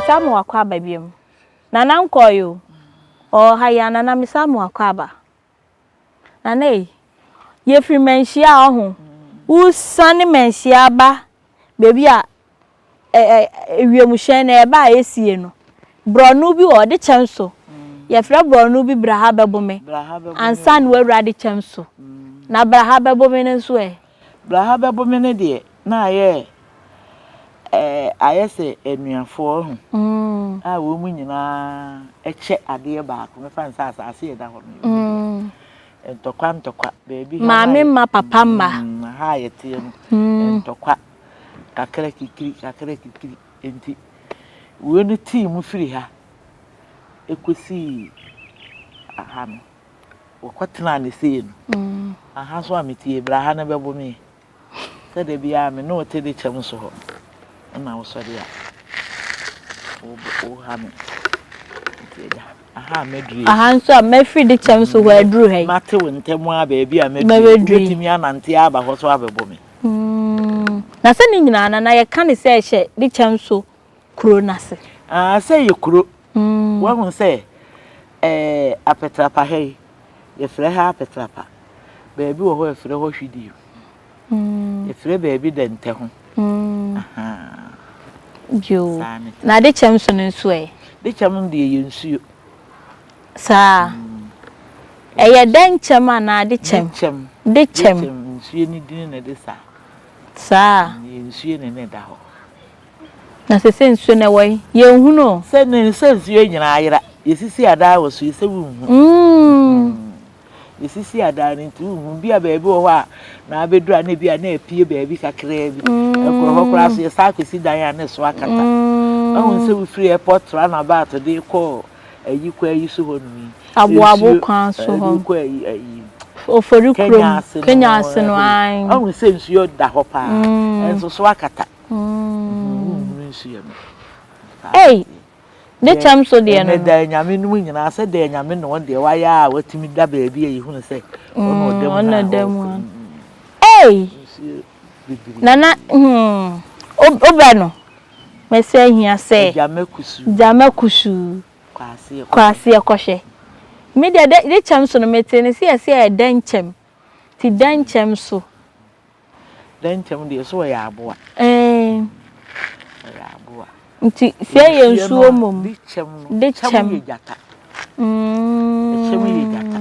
Yɛsan ma wakɔ aba biom. Nana nkɔɔe o. Ɔwɔ ha yi a Nana mesan ma wakɔ aba. Nana ei, yɛfiri Manhyia a ɔho, wosiane Manhyia ba baabi a ɛ ɛ wiemhyɛn no ɛba a ɛsie no, borɔno bi wɔ hɔ, Dekyɛm so. Yɛfrɛ borɔno bi Bra Ha Bɛbome ansa na wawura Dekyɛm so. Na Bra Ha Bɛbome no nso ɛ? Bra Ha Bɛbome no deɛ, na ayɛ ɛɛ ayɛ sɛ anuafoɔ ho a wɔn nyinaa kyɛ adeɛ baako. Mɛfa no sɛ asase a ɛda hɔ no, ntɔkwa ntɔkwa, baabi ha Maame mma, papa mma. Ha a yɛteɛ no, ntɔkwa kakra kikiri kakra kikiri nti wei no tii mu firi ha kɔsii ha no, wɔkɔtenaa ne sei no, aha nso a metie bra ha no bɛbo me. Sɛ da biara me ne wo te de kyɛm so hɔ na wosɔre a, woha me. Nti agya, aha a maduru yi. Aha nso a mafiri de kyɛm so hɔ aduru ha yi. Mate wo ntɛm ara baabi a maduru yi. Wobɛtumi anante aba hɔ so abɛbɔ me. Na sɛ ne nyinaa no, na yɛka no sɛ ɛhyɛ de kyɛm so kuro no ase. Ah, sɛ ɛyɛ kuro. Woahu sɛ ɛɛ Apɛtrapa ha yi, yɛfrɛ ha Apɛtrapa. Baabi wɔ hɔ a yɛfrɛ hɔ Hwidiem. Yɛfrɛ baabi Dɛntɛ ho. Yoo. Na Adekyɛm so no nso ɛ? Adekyɛm no deɛ ɛyɛ nsuo. Saa? Ɛyɛ dɛnkyɛm anaa adekyɛm? Dekyɛm. Dekyɛm. Nsuo no din na ɛde saa. Saa? Ɛyɛ nsuo na ɛna ɛda hɔ. Na sese nsuo no ɛwɔ he? Yɛnhunu o. Sɛ ne sɛ nsuo nyinaa ayera. Yɛsisi adan wɔ so yi sɛ wonhu. Yɛsisi adan no nti wonhu. Bi a baabi wɔ hɔ a na abɛduru a na ebi a na apue baabi kakraa bi. Ɛkorɔ hɔ koraa so yɛsan akɔsi dan a na ɛso akata. Wahu sɛ wofiri airport roundabout de kɔ ayi kɔ ayi so hɔ nom yi. Aboabo kwan so hɔ. Nsuo kɔ ayi ayi. Ofori kurom. Kenya ase no ae. Wahu sɛ nsuo da hɔ paa. Ɛnso so akata. Wonhunu nsuo no. Ei! Ne kyɛm so deɛ no no. Ɛnɛ da anyame nom nyinaa sɛ da anyame na ɔno deɛ wayɛ a watumi da baabi a yɛhunu sɛ ɔno ɔda mu na ɔda mu a. Ei! Nana hmm wobɛ no mɛsɛ ahia sɛ Gyama kusuu. Gyama kusuu. Kɔ aseɛ kɔhwɛ. Me deɛ de kyɛm so no metee no sɛ yɛsɛ ɛyɛ dɛnkyɛm nti dɛnkyɛm so. Dɛnkyɛm deɛ so ɔyɛ aboa. Ɛɛ. Ɔyɛ aboa. Nti sɛ ɛyɛ nsuo mmom. De kyɛm no. De kyɛm yɛ gyata. Ɛkyɛm yɛ gyata.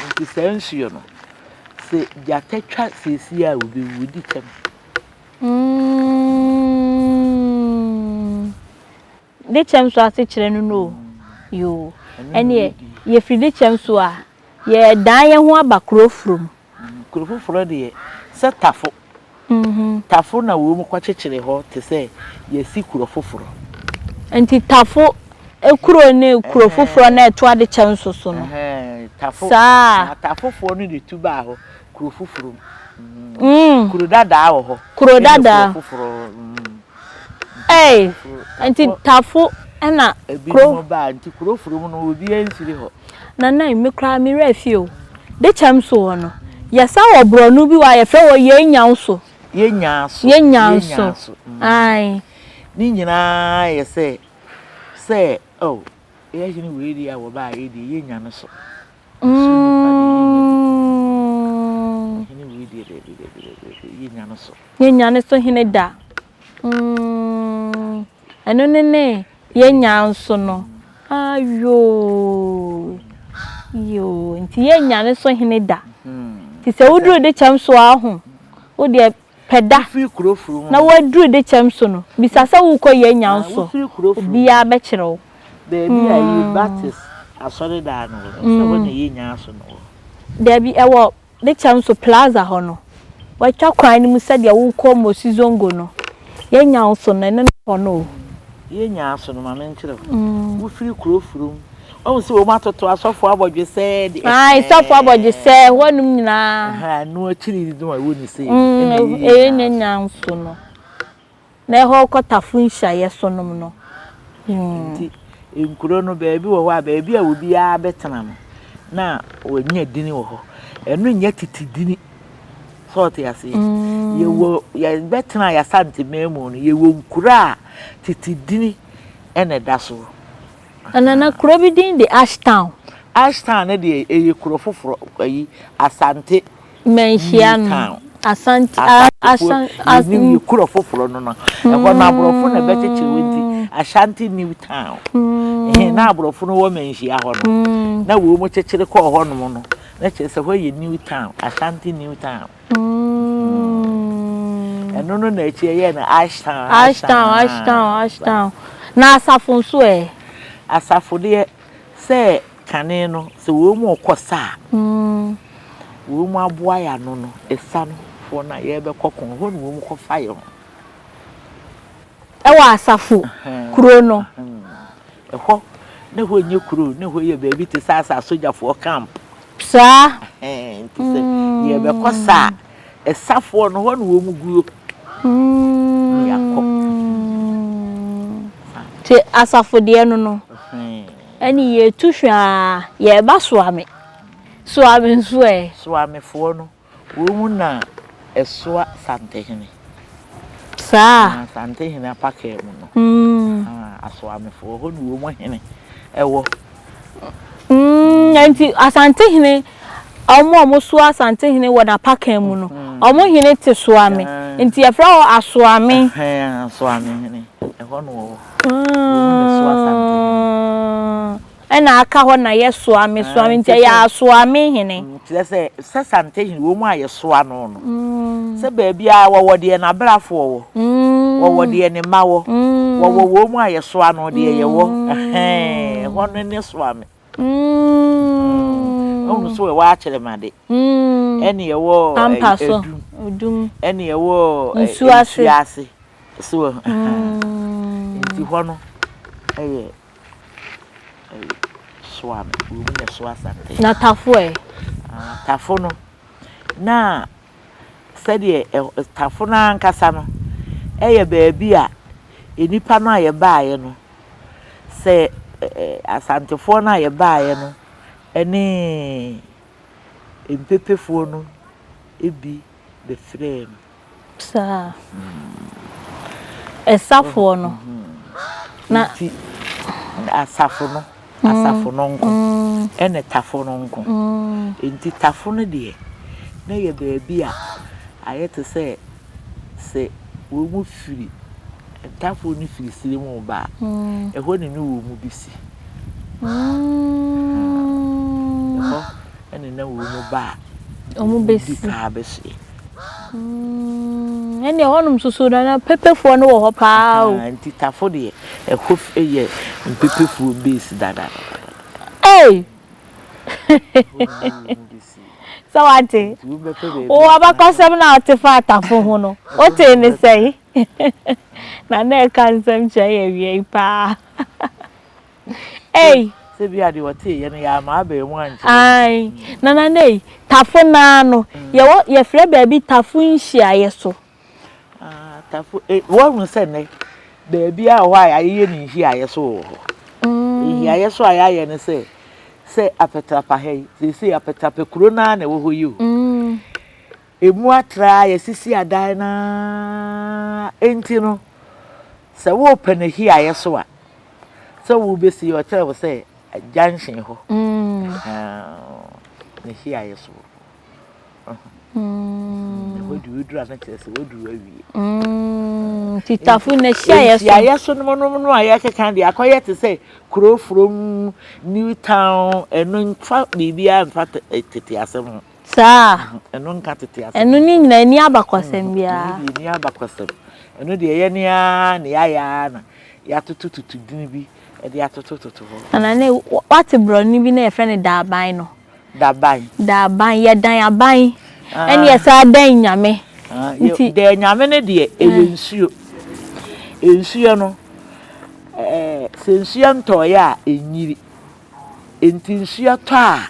Nti saa nsuo no, sɛ gyata twa seesie a obewu di kyɛm. De kyɛm so ase kyerɛ no no o. Yoo. Ɛneɛ yɛfiri de kyɛm so a, yɛdan yɛn ho aba kuro furom. Kuro foforɔ deɛ, sɛ Tafo. Tafo na wɔn kɔkyekyere hɔ te sɛ yɛasi kuro foforɔ. Nti Tafo kuro ne kuro foforɔ na ɛto adekyɛ nso so no? Tafo. Saa. Tafofoɔ no de tu baa hɔ, kuro foforɔ mu. Kuro dadaa wɔ hɔ. Kuro dadaa. Ɛna kuro foforɔ. Ei, nti Tafo ɛna kuro. Ebinom baa nti kuro foforɔ mu no obiara mfiri hɔ. Nana me koraa me werɛ afi o. Dekyɛm so hɔ no, yɛsan wɔ borɔno bi wɔ a yɛfrɛ hɔ Yɛnyanso. Yɛnyanso. Yɛnyanso. Ae. Ne nyinaa yɛ sɛ sɛ oh yɛ hene wei deɛ a wɔbaa yɛ deɛ yɛnya no so. Nso nipa deɛ yɛnya bi. Hene wei deɛ daabi daabi daabi yɛnya no so. Yɛnya no so hene da. Mm, ɛno ne ne yɛnya nso no. Ayoo, yoo, nti yɛnya ne so hene da. Nti sɛ woduru de kyɛm so a ho, wo deɛ pɛ da na woaduru de kyɛm so no, bisa sɛ wokɔ yɛnya nso, obiara bɛkyerɛ wo. Baabi a yi Baptist asɔredan no wɔ no, sɛ hɔ na yɛnya so no wɔ. Dabi, ɛwɔ Ne kyɛm so plaza hɔ no, wɔatwa kwan no mu sɛdeɛ worekɔ Mosi Zongo no, yɛn nyaa so no, ɛno ne hɔ no o. Yɛn nyaa so no, ma menkyerɛ wo. Wofiri kuro furom, woahu sɛ wɔn atoto asɔfoɔ abɔdwesɛ de. Ae, sɔfoɔ abɔdwesɛ, hɔnom nyinaa. Ɛhɛn, ɛno akyiri no a ɛwɔ ne sei no, ɛna ɛyɛ yɛn nyaa so no. Na ɛhɔ kɔ Tafo nhyiaeɛ so nom no. Nti nkuro no baabi wɔ hɔ a baabi a obiara bɛtena no na wanya dini wɔ hɔ. Ɛno nyɛ tete dini. Sɛ ɔte aseɛ. Yɛwɔ yɛbɛtena yɛasanteman mu no yɛwɔ nkuro a tete dini. Ɛna ɛda so. Ɛna na kuro bi din de Ashtown. Ashtown no deɛ ɛyɛ kuro foforɔ ayi Asante. Manhyia no. Asante Asantefoɔ yɛnim yɛ kuro foforɔ no no ɛhɔ no aborɔfo na ɛbɛkyekyere hɔ nti Ashanti New Town. Ɛhɛn na aborɔfo no wɔ Manhyia hɔ no na wɔn kyekyere kɔɔ hɔnom no na kyerɛ sɛ hɔ yɛ New Town Ashanti New Town. Ɛno no na akyi ɛyɛɛ no Ashtown. Ashtown, Ashtown, Ashtown. Na asafo nso ɛ? Asafo deɛ sɛ kane no sɛ wɔn mu kɔ sa a, wɔn mu aboa yɛ ano no, ɛsa no foɔ no a yɛrebɛkɔ ko hɔ na wɔn kɔ fa yɛ ho. Ɛwɔ asafo kuro no. Ɛhɔ na ɛhɔ nyɛ kuro na ɛhɔ yɛ baabi te sɛ asa asogyafoɔ camp. Saa. Nti sɛ yɛbɛkɔ sa a, ɛsafoɔ no hɔ na wɔn guo. Na yɛakɔ. Nti asafo deɛ no no, ɛne yɛtu hwɛ a yɛreba Soame. Soame nso ɛ? Soamefoɔ no, Wɔn na ɛsoa Santehene. Saa. Santehene apakaa mu no. Asoamefoɔ hɔ na wɔn hene ɛwɔ. Nti Asantehene, wɔn a wɔsoa Asantehene wɔ n'apakaa mu no, wɔn hene te Soame. Nti yɛfrɛ hɔ Asoame. Asoame hene, ɛhɔ na wɔwɔ. Wɔn na ɛsoa Santehene. Ɛna aka hɔ na yɛ soa me soa me nti ɛyɛ asoa me hene. Kyerɛ sɛ sɛ Sante hene wɔ mu a yɛ soa no no sɛ baabiara wɔwɔ deɛ n'abrafoɔ wɔ wɔwɔ deɛ ne mma wɔ wɔwɔ wɔ mu a yɛ soa no deɛ yɛ wɔ ɛhɛn ɛhɔ no ne soa me ɛhunu so ɛwɔ akyerɛmade ɛne ɛwɔ ɛdum ɛne ɛwɔ nsuo ase so nti hɔ no ɛyɛ. Soa no, kurom na ɛsoa Asante. Na Tafo ɛ? Ah, Tafo no, na sɛdeɛ Tafo no ankasa no, ɛyɛ baabi a nnipa no a yɛbaeɛ no, sɛ Asantefoɔ no a yɛbaeɛ no ne Mpepefoɔ no bi bɛfrɛɛ no. Saa. Ɛsafoɔ no. Na. Nti asafo no, asafo no nko, ɛne tafo no nko. Nti tafo no deɛ, na ɛyɛ baabi a ayɛ te sɛ, sɛ wɔn firi, ntafoɔ no firi serɛ mu reba a, ɛhɔ na ne wɔn bɛsi. Ɛhɔ ɛna na wɔn ba a, wɔn di kan abɛsoɛ. Mm, ɛnneɛ hɔnom nso so na pepefoɔ no wɔ hɔ paa o. Nti tafo deɛ ɛhɔ yɛ mpepefoɔ base dada. Ei! Sɛ wate, wo abakɔsɛm na wote fa atafo ho no, wotee ne sɛn? Na na ɛka nsɛm kyerɛ yɛ awia yi paa. Ei! Sɛ bi a deɛ ɔteeɛ no yɛamma abaa mu ankyerɛ no. Ae. Nana Nei, Tafo no ara no, yɛwɔ, yɛfrɛ baabi Tafo nhyiaeɛ so. Ah, Tafo, eh, woahunu sɛ nnɛ, baabiara wɔ hɔ a yɛayeyɛ no nhyiaeɛ so wɔ hɔ. Nhyiaeɛ so a yɛayɛ no sɛ, sɛ Apɛtrapa ha yi, seesei Apɛtrapa kuro no ara na ɛwɔ hɔ yi o. Emu atra, yɛasisi adan no ara, enti no, sɛ worepɛ no ahiaeɛ so a, sɛ wobɛsi ɔkyerɛ wo sɛ junction hɔ na ahiaeɛ so ɛhɔ de woduru a na kyerɛ sɛ woduru awie. Nti tafo na ahyiaeɛ so. Ahyiaeɛ so no nom no a yɛkeka deɛ akɔyɛ te sɛ kuro from new town ɛno nfa biribiara nfa tete asɛm ho. Saa. Ɛno nka tete asɛm. Ɛno ne nyinaa ɛni abakɔsɛm biara. Ɛno deɛ ɛni abakɔsɛm. Ɛno deɛ ɛyɛ ne ara na yɛayɛ ara na yɛatotototo dini bi de atotototo hɔ. Nana ne wate borɔno bi na yɛfrɛ no daaban no. Daban. Daaban yɛdan aban ɛne yɛsan dan nyame. Nti dan nyame no deɛ ɛyɛ nsuo. Nsuo no ɛɛ sɛ nsuo ntɔeɛ a ɛnyiri. Enti nsuo tɔ a,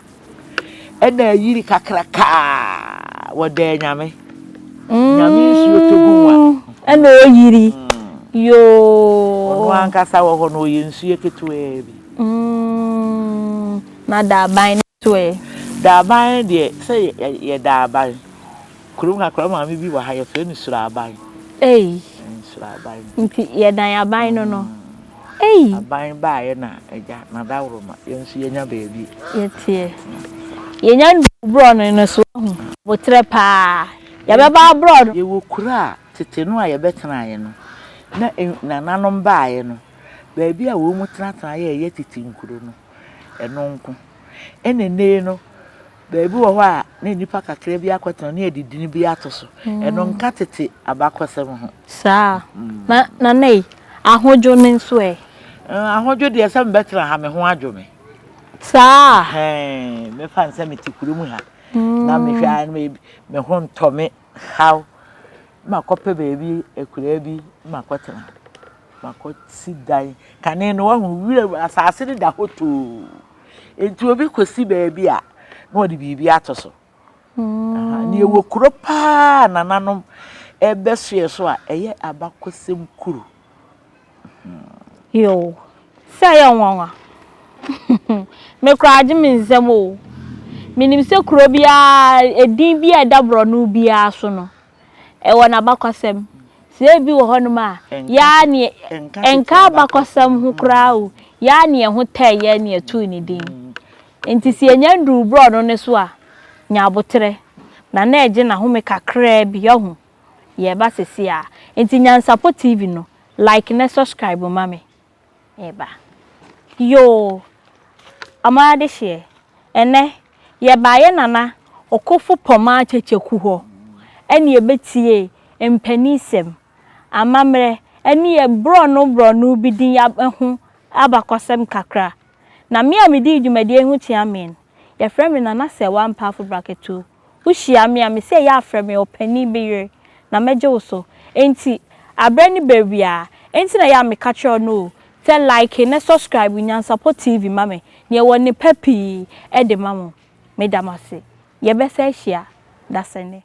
ɛna ayiri kakrakaa wɔ dɛɛ nyame. Nyame nsuo tɔ gu mu a. Ɛna ɔyiri. Yoo. Ɔno ankasa wɔ hɔ no ɔyɛ nsuo ketewaa bi. Na daaban no nso ɛ? Daaban no deɛ sɛ yɛ daaban. Kurom ha koraa maame bi wɔ ha yɛfrɛ no Suraban. Ei. Suraban. Nti yɛdan aban no no. Ei! Aban baeɛ na agya n'adaworoma yɛn nso yɛanya baabi. Yɛteɛ. Yɛnya nnuru borɔno no so wahu. Aboterɛ paa. Yɛbɛba aborɔno. Yɛwɔ kuro a tete no a yɛbɛtenaeɛ no, na nananom baeɛ no, baabi a wɔn tenatenaeɛ a ɛyɛ tete nkuro no, ɛno nko. Ɛna nnɛ yi no, Baabi wɔ hɔ a na nnipa kakra bi akɔtena na yɛde din bi ato so. Ɛno nka tete abakɔsɛm ho. Saa. Na Nana ei, ahodwo no nso ɛ? Ahodwo deɛ sɛ mebɛtena ha me ho adwo me. Saa? Ɛhɛn, mɛfa no sɛ mete kurom ha na mehwɛ a na me ho ntɔ me haw. Na makɔpɛ baabi, akuraa bi na makɔtena. Makɔsi dan. Kane no wahu wira asase no da hɔ too. Enti obi kɔsi baabi a, na ɔde biribi ato so. Mm. Nea ɛwɔ kuro paa nananom ɛbɛsoɛ so a, ɛyɛ abakɔsɛm kuro. Yoo, sɛ ɛyɛ nwanwa. Me koraa agye me nsam o. Menim sɛ kuro biara, edin bi a ɛda borɔno biara so no, Ɛwɔ n'abakɔsɛm. Sɛ ebi wɔ hɔnom a, yɛ ara ne ɛnka abakɔsɛm ho koraa o, yɛ ara ne yɛn ho tɛɛ yɛn na yɛtoo ne din. Enti sɛ yɛnya nnuruu borɔno no so a, nya aboterɛ. Na na ɛgye n'ahome kakraa bi, wahu. Yɛreba seesei ara. Enti Nyansapɔ TV no, like na subscribe ma me. Reba. Yoo, ɔman adehyeɛ, ɛnnɛ yɛbaa yɛ Nana Okofo Pɔmaa Kyekyeku hɔ ɛne yɛbɛtiee mpaninsɛm, amammerɛ ɛne yɛ borɔno borɔno bi din ho abakɔsɛm kakra. Na me a medii dwumadie yi ho kyea me no, yɛfrɛ me Nana Sɛwa Mpaafo Braketuo. Wohyia me a, mese ɛyɛ a frɛ me ɔpanin bi yere na mɛgye wo so. Enti aberɛ ne berɛ biara, enti na ɛyɛ a meka kyerɛ wo no o, sɛ like ne subscribe Nyansapɔ TV ma me, na yɛwɔ nnepa pii de ma mo. Meda mo ase. Yɛbɛsan ahyia dasani.